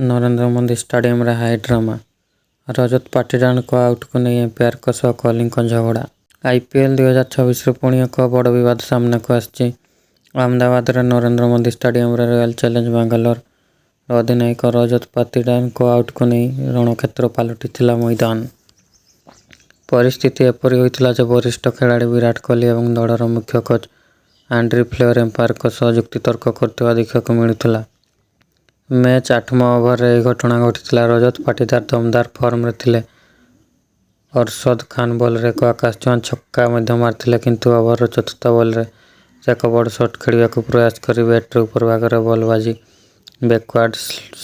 ନରେନ୍ଦ୍ର ମୋଦି ଷ୍ଟାଡିୟମରେ ହାଇଡ୍ରାମା। ରଜତ ପାଟିଦାରଙ୍କ ଆଉଟକୁ ନେଇ ଅମ୍ପାୟାରଙ୍କ ସହ କୋହଲିଙ୍କ ଝଗଡ଼ା। ଆଇପିଏଲ୍ 2026ରେ ପୁଣି ଏକ ବଡ଼ ବିବାଦ ସାମ୍ନାକୁ ଆସିଛି। ଅହମ୍ମଦାବାଦର ନରେନ୍ଦ୍ର ମୋଦି ଷ୍ଟାଡିୟମରେ ରୟାଲ ଚ୍ୟାଲେଞ୍ଜର୍ସ ବାଙ୍ଗାଲୋରର ଅଧିନାୟକ ରଜତ ପାଟିଦାରଙ୍କ ଆଉଟକୁ ନେଇ ରଣକ୍ଷେତ୍ର ପାଲଟିଥିଲା ମଇଦାନ। ପରିସ୍ଥିତି ଏପରି ହୋଇଥିଲା ଯେ ବରିଷ୍ଠ ଖେଳାଳି ବିରାଟ କୋହଲି ଏବଂ ଦଳର ମୁଖ୍ୟ କୋଚ୍ ଆଣ୍ଡ୍ରି ଫ୍ଲେଚର ଅମ୍ପାୟାରଙ୍କ ସହ ଯୁକ୍ତିତର୍କ କରୁଥିବା ଦେଖିବାକୁ ମିଳିଥିଲା। ମ୍ୟାଚ୍ର ଆଠମ ଓଭରରେ ଏହି ଘଟଣା ଘଟିଥିଲା। ରଜତ ପାଟିଦାର ଦମଦାର ଫର୍ମରେ ଥିଲେ। ଅରଶଦ ଖାନଙ୍କ ବଲରେ ଏକ ଆକାଶଛୁଆଁ ଛକା ମଧ୍ୟ ମାରିଥିଲେ। କିନ୍ତୁ ଓଭରର ଚତୁର୍ଥ ବଲରେ ସେ ଏକ ବଡ଼ ସଟ ଖେଳିବାକୁ ପ୍ରୟାସ କରି ବ୍ୟାଟର ଉପର ଭାଗରେ ବଲ ବାଜି ବ୍ୟାକୱାର୍ଡ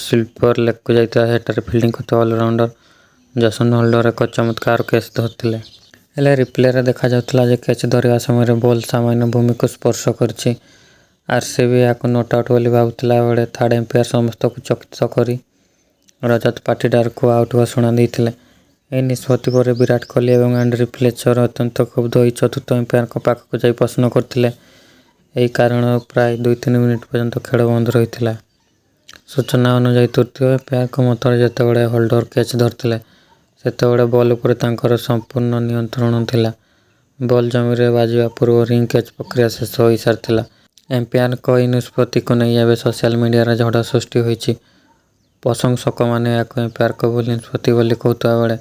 ସ୍ଲିପର ଲେଗକୁ ଯାଇଥିଲା। ସେଠାରେ ଫିଲ୍ଡିଂ କରୁଥିବା ଅଲରାଉଣ୍ଡର ଜେସନ ହୋଲ୍ଡର ଏକ ଚମତ୍କାର କ୍ୟାଚ୍ ଧରିଥିଲେ। ହେଲେ ରିପ୍ଲେରେ ଦେଖାଯାଇଥିଲା ଯେ କ୍ୟାଚ୍ ଧରିବା ସମୟରେ ବଲ୍ ସାମାନ୍ୟ ଭୂମିକୁ ସ୍ପର୍ଶ କରିଛି। ଆରସିବି ଏହାକୁ not out ବୋଲି ଭାବୁଥିବା ବେଳେ ଥାର୍ଡ ଅମ୍ପାୟାର ସମସ୍ତଙ୍କୁ ଚକିତ କରି ରଜତ ପାଟିଦାରଙ୍କୁ ଆଉଟ ଘୋଷଣା ଦେଇଥିଲେ। ଏହି ନିଷ୍ପତ୍ତି ପରେ ବିରାଟ କୋହଲି ଏବଂ ଆଣ୍ଡ୍ରି ଫ୍ଲେଚର ଅତ୍ୟନ୍ତ କ୍ଷୁବ୍ଧ ହୋଇ ଚତୁର୍ଥ ଅମ୍ପାୟାରଙ୍କ ପାଖକୁ ଯାଇ ପ୍ରଶ୍ନ କରିଥିଲେ। ଏହି କାରଣରୁ ପ୍ରାୟ 2-3 ମିନିଟ ପର୍ଯ୍ୟନ୍ତ ଖେଳ ବନ୍ଦ ରହିଥିଲା। ସୂଚନା ଅନୁଯାୟୀ, ତୃତୀୟ ଅମ୍ପାୟାରଙ୍କ ମତରେ ଯେତେବେଳେ ହୋଲ୍ଡର କ୍ୟାଚ୍ ଧରିଥିଲେ, ସେତେବେଳେ ବଲ୍ ଉପରେ ତାଙ୍କର ସମ୍ପୂର୍ଣ୍ଣ ନିୟନ୍ତ୍ରଣ ଥିଲା। ବଲ୍ ଜମିରେ ବାଜିବା ପୂର୍ବରୁ ହିଁ କ୍ୟାଚ୍ ପ୍ରକ୍ରିୟା ଶେଷ ହୋଇସାରିଥିଲା। ଅମ୍ପାୟାରଙ୍କ ଏହି ନିଷ୍ପତ୍ତିକୁ ନେଇ ଏବେ ସୋସିଆଲ ମିଡିଆରେ ଝଡ଼ ସୃଷ୍ଟି ହୋଇଛି। ପ୍ରଶଂସକମାନେ ଏହାକୁ ଅମ୍ପାୟାରଙ୍କ ଭୁଲ ନିଷ୍ପତ୍ତି ବୋଲି କହୁଥିବା ବେଳେ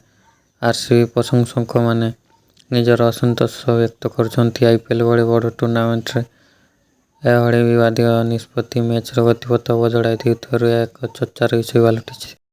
ଆରସିବି ପ୍ରଶଂସକମାନେ ନିଜର ଅସନ୍ତୋଷ ବ୍ୟକ୍ତ କରିଛନ୍ତି। ଆଇପିଏଲ୍ ଭଳି ବଡ଼ ଟୁର୍ଣ୍ଣାମେଣ୍ଟରେ ଏଭଳି ବିବାଦୀୟ ନିଷ୍ପତ୍ତି ମ୍ୟାଚ୍ର ଗତିପଥ ବଦଳାଇ ଦେଉଥିବାରୁ ଏହା ଏକ ଚର୍ଚ୍ଚାର ବିଷୟ ପାଲଟିଛି।